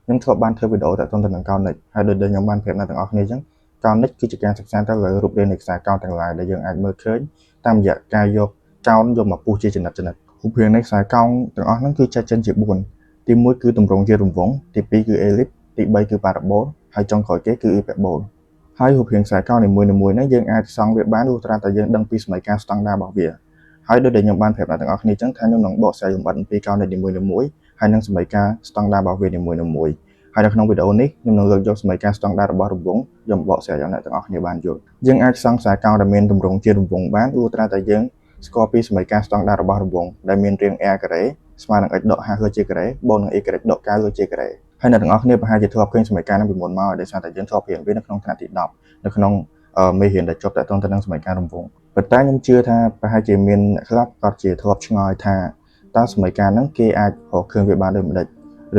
ខ្ញុំធ្លាប់បានធ្វើវីដេអូទាក់ទងទៅនឹងកោនិកហើយដូចដែលខ្ញុំបានប្រាប់អ្នកទាំងអស់គ្នាអញ្ចឹងកោនិកគឺជាការសិក្សាទៅលើរូបរាងនៃខ្សែកោណទាំងឡាយដែលយើងអាចមើលឃើញតាមរយៈការយកកោណយកមកពុះជាចំណិតចំណិតរូបរាងនៃខ្សែកោងទាំងអស់ហ្នឹងគឺចែកចេញជា4ទី1គឺទម្រង់ជារង្វង់ទី2គឺអេលីបទី3គឺប៉ារ៉ាបូលហើយចុងក្រោយគេគឺអ៊ីពែបូលហើយរូបរាងខ្សែកោណនីមួយៗហ្នឹងយើងអាចសង់វាបានលុះត្រាតែយើងដឹងពីសមីការស្តង់ដាររបស់វាហើយដូចដែលខ្ញុំបានប្រាប់អ្នកទាំងអស់គ្នាអញ្ចឹងថាខ្ញុំនឹងបកស្រាយលម្អិតអំពីកោណនីមួយៗហើយនិងសមីការស្តង់ដាររបស់វានីមួយៗហើយនៅក្នុងវីដេអូនេះខ្ញុំនឹងលើកយកសមីការស្តង់ដាររបស់រង្វង់យកមកបកស្រាយឲ្យអ្នកទាំងអស់គ្នាបានយល់យើងអាចសង់ខ្សែកោណដែលមានទម្រង់ជារង្វង់បានលុះត្រាតែយើងស្គាល់ពីសមីការស្តង់ដាររបស់រង្វង់ដែលមានរាង r ការ៉េស្មើនឹង x ដក h លើ g ការ៉េបូកនឹង y ដក k លើ g ការ៉េហើយអ្នកទាំងអស់គ្នាប្រហែលជាធ្លាប់ឃើញសមីការនេះពីមុនមកដោយសារតែយើងធ្លាប់រៀនវានៅក្នុងថ្នាក់ទី10នៅក្នុងមេរៀនដែលជាប់ទាក់ទងទៅនឹងសមីការរង្វង់ប៉ុន្តែខ្ញុំជឿថាប្រហែលជាមានអ្នកខ្លះគាត់ជាធ្លាប់ឆ្ងល់ថាតើសមីការហ្នឹងគេអាចរកឃើញវាបានដូចម្ដេច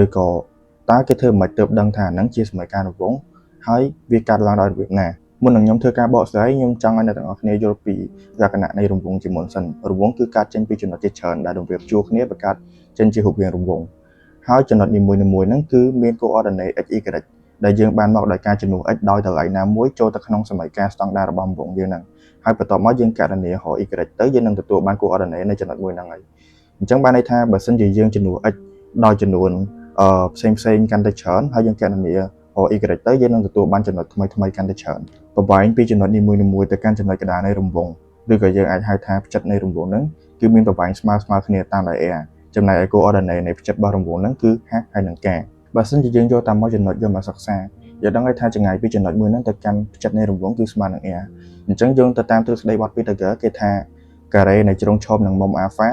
ឬក៏តើគេធ្វើមិនទើបដឹងថាហ្នឹងជាសមីការរង្វង់ហើយវាកាត់ឡើងដោយរបៀបណាមុននឹងខ្ញុំធ្វើការបកស្រាយខ្ញុំចង់ឲ្យអ្នកទាំងអស់គ្នាយល់ពីលក្ខណៈនៃរង្វង់ជាមុនសិនរង្វង់គឺកើតចេញពីចំណុចជាច្រើនដែលរង្វាបជួរគ្នាបង្កើតចេញជារូបរាងរង្វង់ហើយចំណុចនីមួយៗហ្នឹងគឺមាន coordinate x y ដែលយើងបានមកដោយការជំនួស x ដោយតម្លៃណាមួយចូលទៅក្នុងសមីការស្តង់ដាររបស់រង្វង់យើងហ្នឹងហើយបន្ទាប់មកយើងគណនារក y ទៅយើងនឹងទទួលបាន coordinate នៃចំណុចមួយហ្នឹងហើយអញ្ចឹងបានន័យថាបើសិនជាយើងជំនួស x ដោយចំនួនអឺផ្សេងផ្សេងកាន់តែច្រើនហើយយើងគណនារក y ទៅយើងនឹងទទួលបានចំណុចថ្មីថ្មីកាន់តែច្រើនប្រវែងពីចំណុចនីមួយៗទៅកាន់ចំណុចកណ្ដាលនៃរង្វង់ឬក៏យើងអាចហៅថាផ្ចិតនៃរង្វង់ហ្នឹងគឺមានប្រវែងស្មើស្មើគ្នាតាមដោយ r ចំណែកឯ coordinate នៃផ្ចិតរបស់រង្វង់ហ្នឹងគឺ h ហើយនិង k បើសិនជាយើងយកតាមមួយចំណុចយកមកសិក្សាយើងដឹងហើយថាចម្ងាយពីចំណុចមួយហ្នឹងទៅកាន់ផ្ចិតនៃរង្វង់គឺស្មើនឹង r អញ្ចឹងយើងទៅតាមទ្រឹស្ដីបទពីតាហ្គ័រគេថាការ៉េនៃជ្រុងឈប់នឹងមុំអាហ្វា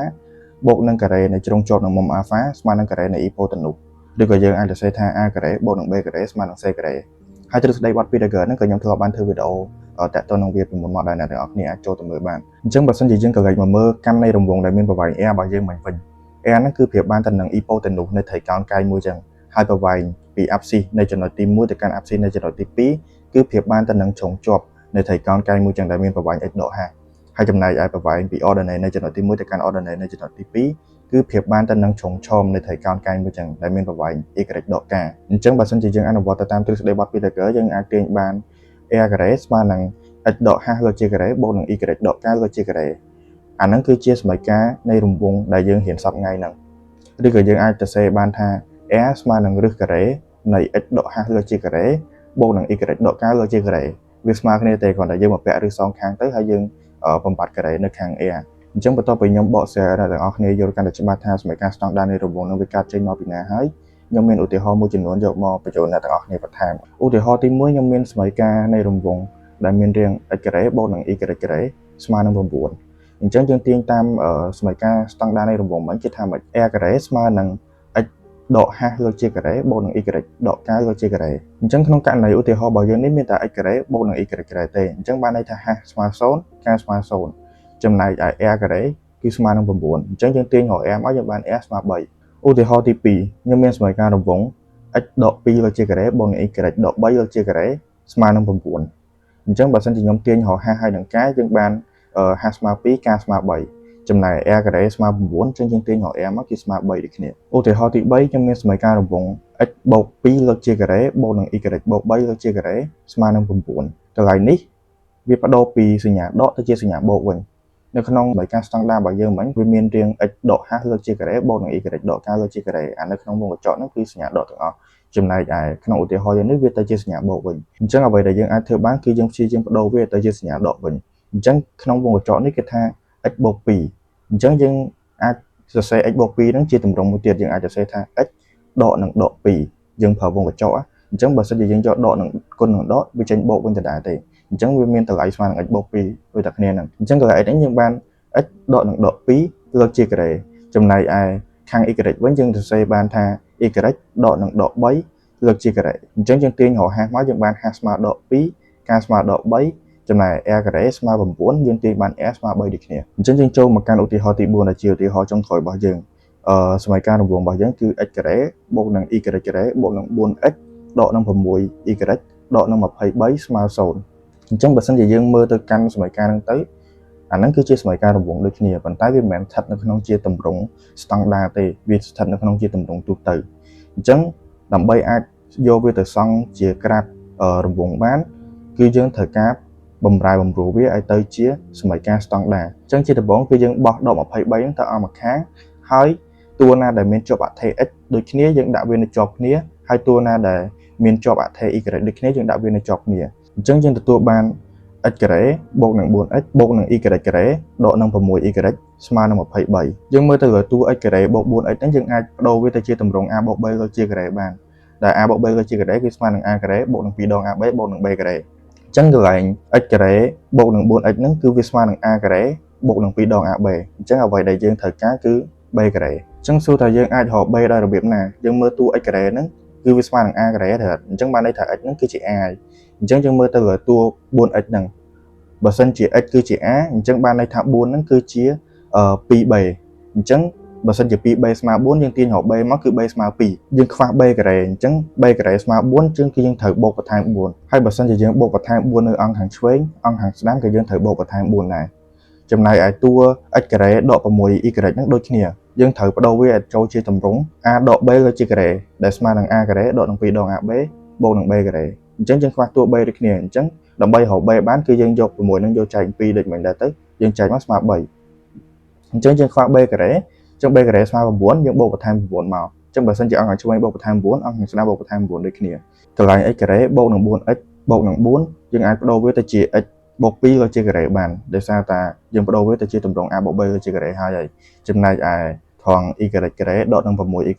បូកនឹងការ៉េនៃជ្រុងជាប់នឹងមុំអាហ្វាស្មើនឹងការ៉េនៃអ៊ីប៉ូតេនូសឬក៏យើងអាចសរសេរថា a ការ៉េបូកនឹង b ការ៉េស្មើនឹង c ការ៉េហើយទ្រឹស្ដីបទពីតាហ្គ័រហ្នឹងក៏ខ្ញុំធ្លាប់បានធ្វើវីដេអូតាក់ទងនឹងវាពីមុនមកដែរអ្នកទាំងអស់គ្នាអាចចូលទៅមើលបានអញ្ចឹងបើសិនជាយើងក្រឡេកមកមើលកាំនៃរង្វង់ដែលមានប្រវែង r របស់យើងមិញវិញ r ហ្នឹងគឺប្រៀបបានទៅនឹងអ៊ីប៉ូតេនូសនៃត្រីកោណកែងមួយចឹងហើយប្រវែងពីអាប់ស៊ីសនៃចំណុចទី1ទៅកាន់អាប់ស៊ីសនៃចំណុចទី2គឺប្រៀបបានទៅនឹងជ្រុងជាប់នៃត្រីកោណកែងមួយចឹងដែលមានប្រវែង x ដក h ហើយចំណែកឯប្រវែងពី ordinate នៃចំណុចទី1ទៅកាន់ ordinate នៃចំណុចទី2គឺប្រៀបបានទៅនឹងជ្រុងឆមនៃត្រីកោណកែងមួយចឹងដែលមានប្រវែង y ដក k អញ្ចឹងបើសិនជាយើងអនុវត្តទៅតាមទ្រឹស្ដីបទពីតាហ្គ័រយើងអាចទាញបាន r ការ៉េស្មើនឹង x ដក h លើ g ការ៉េបូកនឹង y ដក k លើ g ការ៉េអាហ្នឹងគឺជាសមីការនៃរង្វង់ដែលយើងរៀនសព្វថ្ងៃហ្នឹងឬក៏យើងអាចទៅសេបានថា r ស្មើនឹងឫសការ៉េនៃ x ដក h លើ g ការ៉េបូកនឹង y ដក k លើ g ការ៉េវាស្មើគ្នាទេគ្រាន់តែយើងមកពាក់ឫសសងខាងទៅហើយយើងបំបត្តិការ៉េនៅខាង r អញ្ចឹងបន្ទាប់ពីខ្ញុំបកស្រាយដល់អ្នកទាំងអស់គ្នាយល់កាន់តែច្បាស់ថាសមីការស្តង់ដារនៃរង្វង់នឹងវាកើតចេញមកពីណាហើយខ្ញុំមានឧទាហរណ៍មួយចំនួនយកមកបញ្ចូលអ្នកទាំងអស់គ្នាបន្ថែមឧទាហរណ៍ទី1ខ្ញុំមានសមីការនៃរង្វង់ដែលមានរាង x ការ៉េបូកនឹង y ការ៉េស្មើនឹង9អញ្ចឹងយើងទាញតាមសមីការស្តង់ដារនៃរង្វង់មិញគេថាម៉េច r ការ៉េស្មើនឹង x ដក h លើ g ការ៉េបូកនឹង y ដក k លើ g ការ៉េអញ្ចឹងក្នុងករណីឧទាហរណ៍របស់យើងនេះមានតែ x ការ៉េបូកនឹង y ការ៉េទេអញ្ចឹងបានន័យថា h ស្មើ0 k ស្មើ0ចំណែកឯ r ការ៉េគឺស្មើនឹង9អញ្ចឹងយើងទាញរក r មកយើងបាន r ស្មើ3ឧទាហរណ៍ទី2ខ្ញុំមានសមីការរង្វង់ x ដក2លើ g ការ៉េបូកនឹង y ដក3លើ g ការ៉េស្មើនឹង9អញ្ចឹងបើសិនជាខ្ញុំទាញរក h ហើយនឹង k យើងបាន h ស្មើ2 k ស្មើ3ចំណែក r ការ៉េស្មើ9អញ្ចឹងយើងទាញរក r មកគឺស្មើ3ដូចគ្នាឧទាហរណ៍ទី3ខ្ញុំមានសមីការរង្វង់ x បូក2លើកជាការ៉េបូកនឹង y បូក3លើកជាការ៉េស្មើនឹង9កន្លែងនេះវាបដូរពីសញ្ញាដកទៅជាសញ្ញាបូកវិញនៅក្នុងសមីការស្តង់ដាររបស់យើងមិញវាមានរាង x ដក h លើកជាការ៉េបូកនឹង y ដក k លើកជាការ៉េអានៅក្នុងវង់ក្រចកហ្នឹងគឺសញ្ញាដកទាំងអស់ចំណែកឯក្នុងឧទាហរណ៍យើងនេះវាទៅជាសញ្ញាបូកវិញអញ្ចឹងអ្វីដែលយើងអាចធ្វើបានគឺយើងព្យាយាមបដូរវាទៅជាសញ្ញាដកវិញអញ្ចឹងក្នុងវង់ក្រចកនេះគេថា x បូក2អញ្ចឹងយើងអាចសរសេរ x បូក2ហ្នឹងជាទម្រង់មួយទៀតយើងអាចសរសេរថា x ដកនឹងដក2យើងប្រើវង់ក្រចកអញ្ចឹងបើសិនជាយើងយកដកនឹងគុណនឹងដកវាចេញបូកវិញដដែលទេអញ្ចឹងវាមានតម្លៃស្មើនឹង x បូក2ដូចតែគ្នាហ្នឹងអញ្ចឹងកន្លែង x នេះយើងបាន x ដកនឹងដក2លើកជាការ៉េចំណែកឯខាង y វិញយើងសរសេរបានថា y ដកនឹងដក3លើកជាការ៉េអញ្ចឹងយើងទាញរក h មកយើងបាន h ស្មើដក2 k ស្មើដក3ចំណែក r ការ៉េស្មើ9យើងទាញបាន r ស្មើ3ដូចគ្នាអញ្ចឹងយើងចូលមកកាន់ឧទាហរណ៍ទី4ដែលជាឧទាហរណ៍ចុងក្រោយរបស់យើងអឺសមីការរង្វង់របស់យើងគឺ x ការ៉េបូកនឹង y ការ៉េបូកនឹង 4x ដកនឹង 6y ដកនឹង23ស្មើ0អញ្ចឹងបើសិនជាយើងមើលទៅកាន់សមីការហ្នឹងទៅអាហ្នឹងគឺជាសមីការរង្វង់ដូចគ្នាប៉ុន្តែវាមិនមែនស្ថិតនៅក្នុងជាទម្រង់ស្តង់ដារទេវាស្ថិតនៅក្នុងជាទម្រង់ទូទៅអញ្ចឹង ដើម្បីអាចយកវាទៅសង់ជាក្រាបរង្វង់បាន គឺយើងត្រូវការបំរែបំរួលវាឲ្យទៅជាសមីការស្តង់ដារអញ្ចឹងជាដំបូងគឺយើងបោះដក23ហ្នឹងទៅឲ្យម្ខាងហើយតួណាដែលមានជាប់អថេ x ដូចគ្នាយើងដាក់វានៅជាប់គ្នាហើយតួណាដែលមានជាប់អថេ y ដូចគ្នាយើងដាក់វានៅជាប់គ្នាអញ្ចឹងយើងទទួលបាន x ការ៉េបូកនឹង 4x បូកនឹង y ការ៉េដកនឹង 6y ស្មើនឹង23យើងមើលទៅលើតួ x ការ៉េបូក 4x ហ្នឹងយើងអាចប្ដូរវាទៅជាទម្រង់ a បូក b លើជាការ៉េបានដែល a បូក b លើជាការ៉េគឺស្មើនឹង a ការ៉េបូកនឹង2ដង ab បូកនឹង b ការ៉េអញ្ចឹងកន្លែង x ការ៉េបូកនឹង 4x ហ្នឹងគឺវាស្មើនឹង a ការ៉េបូកនឹង2ដង ab អញ្ចឹងអ្វីដែលយើងត្រូវការគឺ b ការ៉េអញ្ចឹងសួរថាយើងអាចរក b ដោយរបៀបណាយើងមើលតួ x ការ៉េហ្នឹងគឺវាស្មើនឹង a ការ៉េត្រូវអញ្ចឹងបានន័យថា x ហ្នឹងគឺជា a ហើយអញ្ចឹងយើងមើលទៅលើតួ 4x ហ្នឹងបើសិនជា x គឺជា a អញ្ចឹងបានន័យថា4ហ្នឹងគឺជា 2b អញ្ចឹងបើសិនជា 2b ស្មើ4យើងទាញរក b មកគឺ b ស្មើ2យើងខ្វះ b ការ៉េអញ្ចឹង b ការ៉េស្មើ4អញ្ចឹងគឺយើងត្រូវបូកបន្ថែម4ហើយបើសិនជាយើងបូកបន្ថែម4នៅអង្គខាងឆ្វេងអង្គខាងស្ដាំក៏យើងត្រូវបូកបន្ថែម4ដែរចំណែកឯតួ x ការ៉េដក 6y ហ្នឹងដូចគ្នាយើងត្រូវប្ដូរវាឲ្យចូលជាទម្រង់ a ដក b លើជាការ៉េដែលស្មើនឹង a ការ៉េដកនឹង2ដង ab បូកនឹង b ការ៉េអញ្ចឹងយើងខ្វះតួ b ដូចគ្នាអញ្ចឹងដើម្បីរក b បានគឺយើងយក6នឹងយកចែក2ដូចមិញដែរទៅយើងចែកមកស្មើ3អញ្ចឹងយើងខ្វះ b ការ៉េអញ្ចឹង b ការ៉េស្មើ9យើងបូកបន្ថែម9មកអញ្ចឹងបើសិនជាអង្គខាងឆ្វេងបូកបន្ថែម9អង្គខាងស្ដាំបូកបន្ថែម9ដូចគ្នាកន្លែង x ការ៉េបូកនឹង 4x បូកនឹង4យើងអាចប្ដូរវាទៅជា x បូក2ក៏ជាការ៉េបានដោយសារតាយើងប្ដូរវាទៅជាទម្រង់ a បូក b ក៏ជាការ៉េហើយហើយចំណែកឯថង y ការ៉េដកនឹង 6y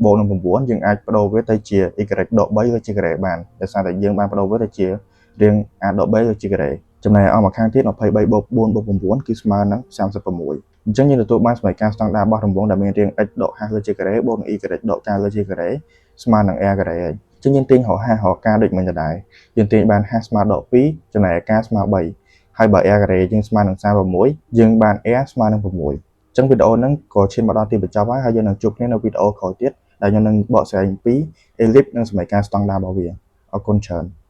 បូកនឹង9យើងអាចប្ដូរវាទៅជា y ដក3ក៏ជាការ៉េបានដោយសារតែយើងបានប្ដូរវាទៅជារាង a ដក b ក៏ជាការ៉េចំណែកអស់ម្ខាងទៀត23បូក4បូក9គឺស្មើនឹង36អញ្ចឹងយើងទទួលបានសមីការស្តង់ដាររបស់រង្វង់ដែលមានរាង x ដក h លើជាការ៉េបូកនឹង y ដក k លើជាការ៉េស្មើនឹង r ការ៉េហើយអញ្ចឹងយើងទាញរក h រក k ដូចមិញដដែលយើងទាញបាន h ស្មើដក2ចំណែក k ស្មើ3ហើយបើ r ការ៉េយើងស្មើនឹង36យើងបាន r ស្មើនឹង6អញ្ចឹងវីដេអូហ្នឹងក៏ឈានមកដល់ទីបញ្ចប់ហើយហើយយើងនឹងជួបគ្នានៅវីដេអូក្រោយទៀតដែលខ្ញុំនឹងបកស្រាយអំពី ellipse និងសមីការស្តង់ដាររបស់វាអរគុណច្រើន។